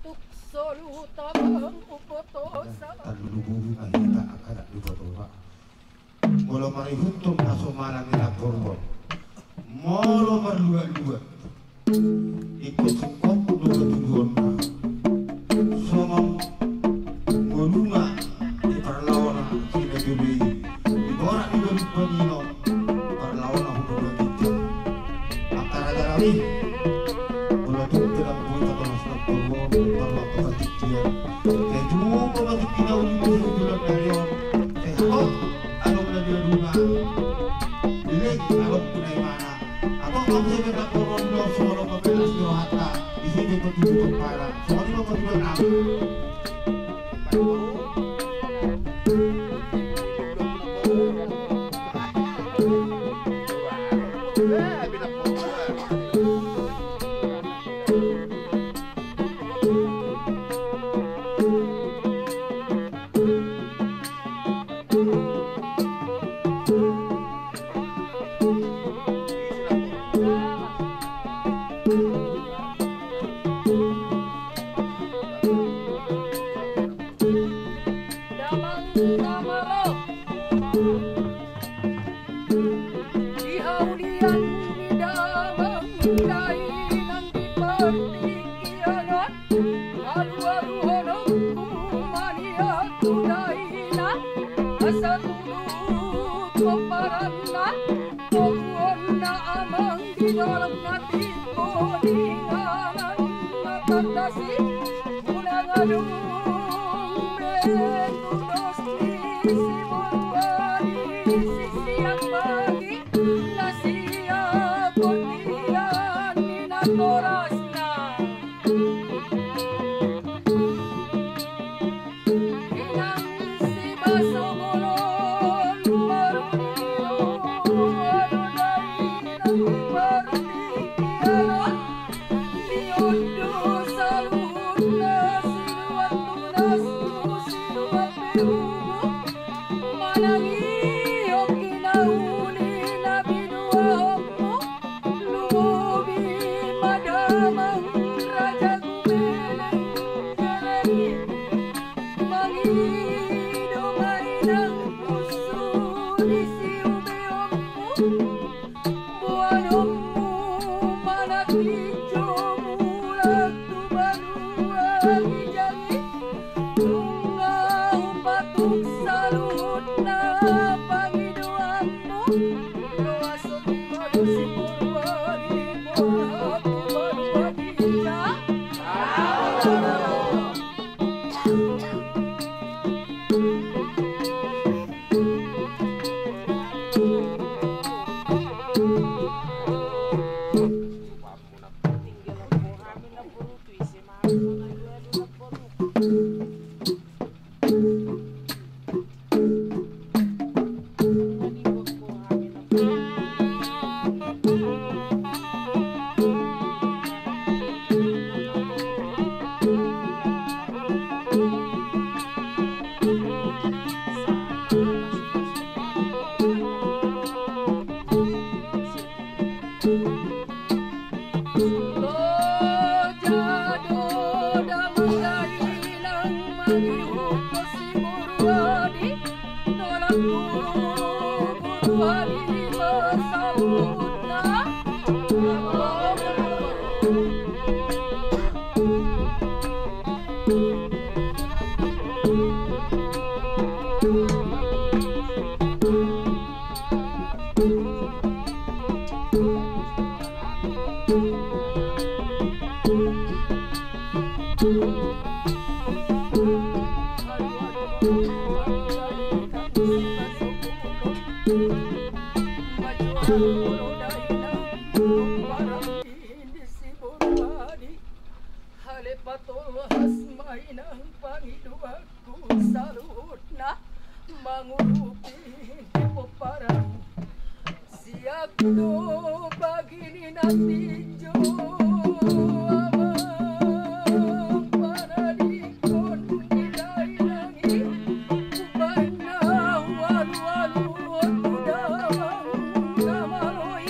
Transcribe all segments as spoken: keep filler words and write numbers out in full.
Tuk solu tabang upotosa. Tarlumobi ma hita angka na di patua. Molo marihuthon hasomalan ni na porlu, molo marluat-luat, ingkon singkop do tuduhonna. Songon ngoluna di parlaona si na jolo i, di borat ni dolok panino, parlaona hu dua ginjang. Angka raja nami, molo tung pe dang boi tatolas na porlu, porlu angka patikkian. Sai tubu ma tingki na uli muse di joloan ni ari on. Sai hatop adong na di adunga, leleng adong tu na imana. Antong hamu sai pe na porlu on, songon on ma peleas ni rohanta, disi pe patuduhon parang. Songon i ma patuduhon nami. Damang na maro di haulian ni damang dainang di partingkian on, alualuhononku ma nian tu dainang asa tuduhon pomparanna. Toguonna amang di dolok na timbo di inganan na tardasi, unang adong be tudos ni si Boru Adi sisian bagi na sian bortian ni natorasna. Inang sibaso bolon marunion, inang martingkian on, diondo saluhutna sinuan tunas tu sinuan pe ubu. Manang i oki na uli na binuahonmu, lumobi ma damang raja gumelengeleng i. Mangido ma inang pusu ni siubeonmu, boanonmu ma na tinjo mulak tu banua ginjang i. Nunga hupatuk saluhutna pangidoanmu. Loas ma di si Boru Adi borhat tu banua ginjang. Loja do damang dainang mangihuthon si Boru Adi, tolap tu Boru Adi ma saluhutna. Ale patolhas ma inang pangidoan tu saluhutna mangurupi di pomparan. Siap do bagi ni na tinjo amang panadingkon ni dainang i. Umbahen na hualualuhon tu damang na malo i,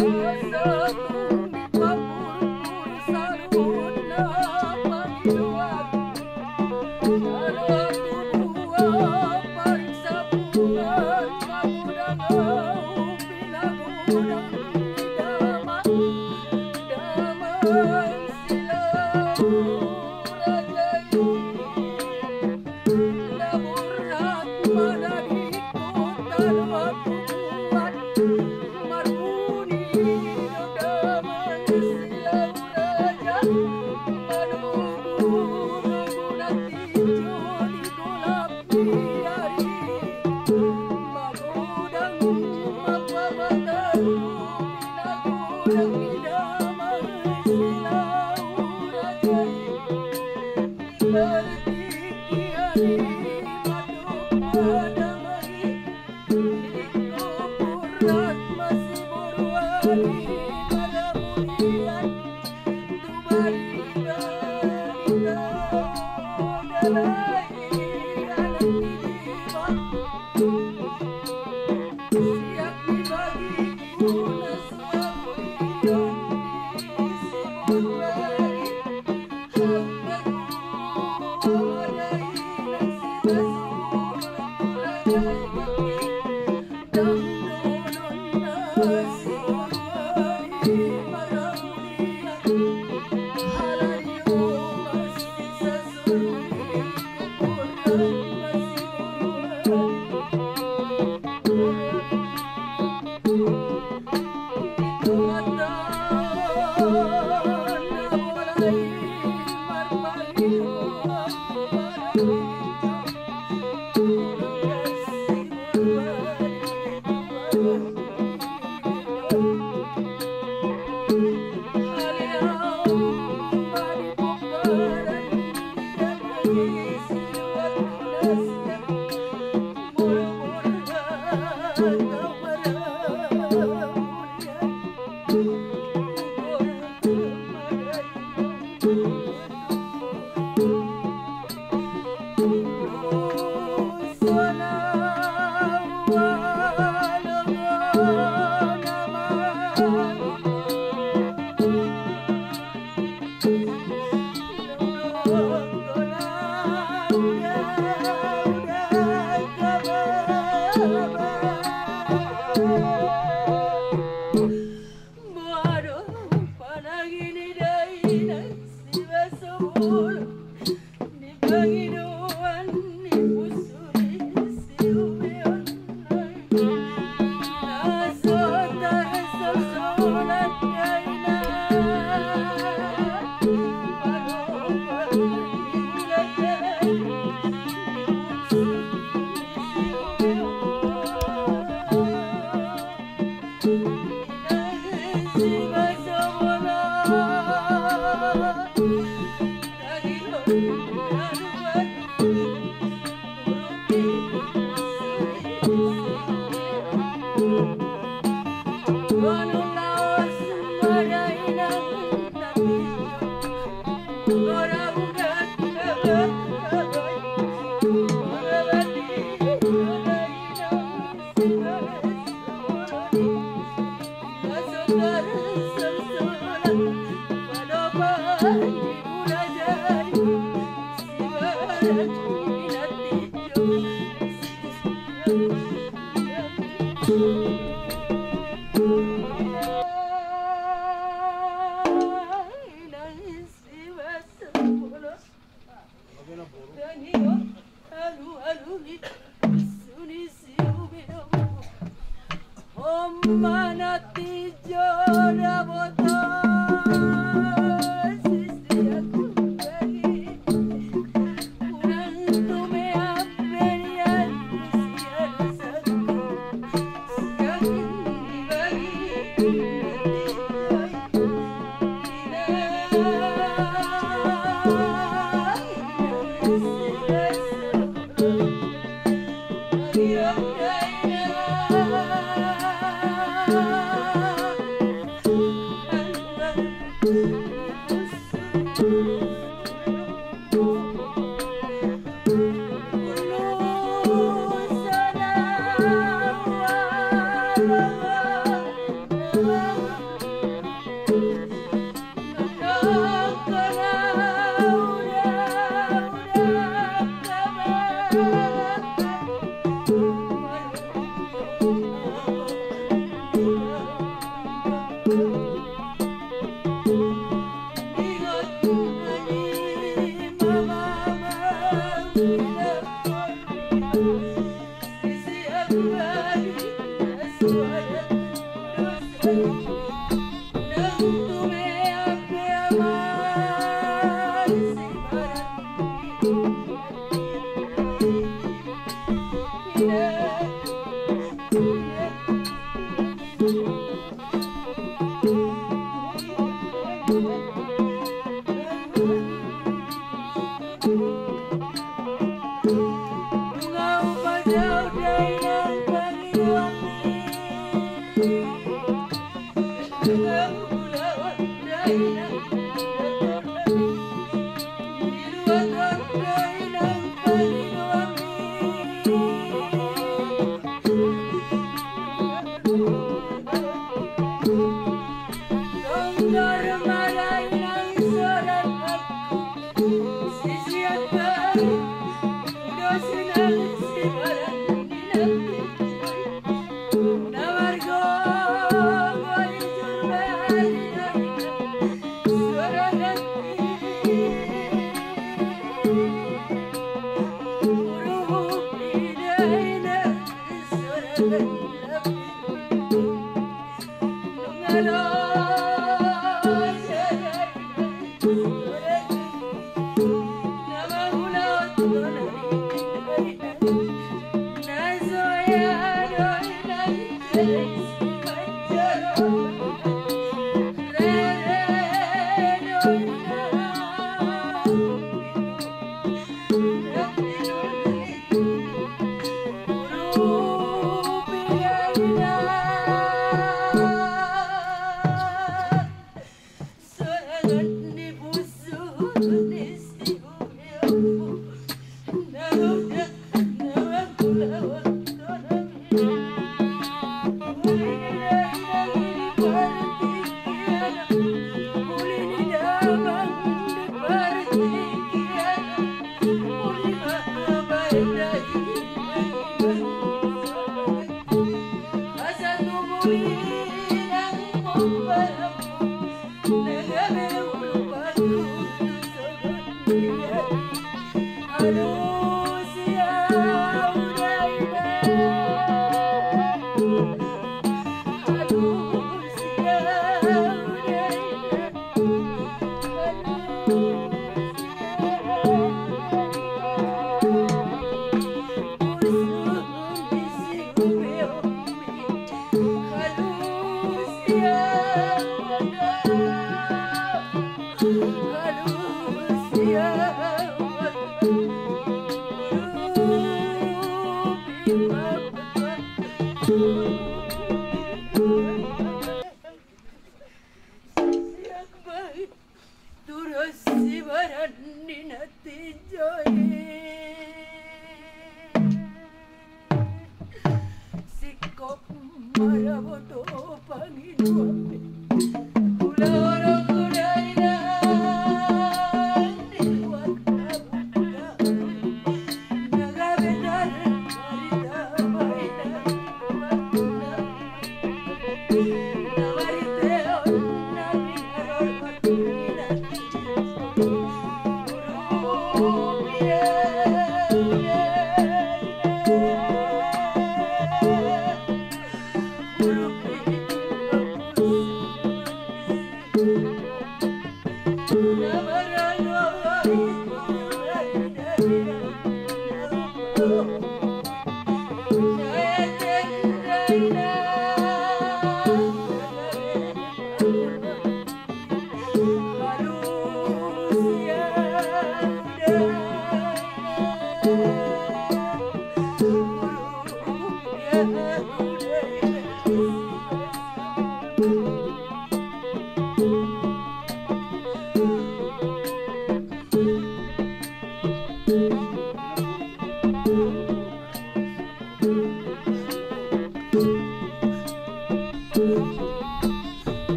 asa tung dipapurpur saluhutna pangidoan.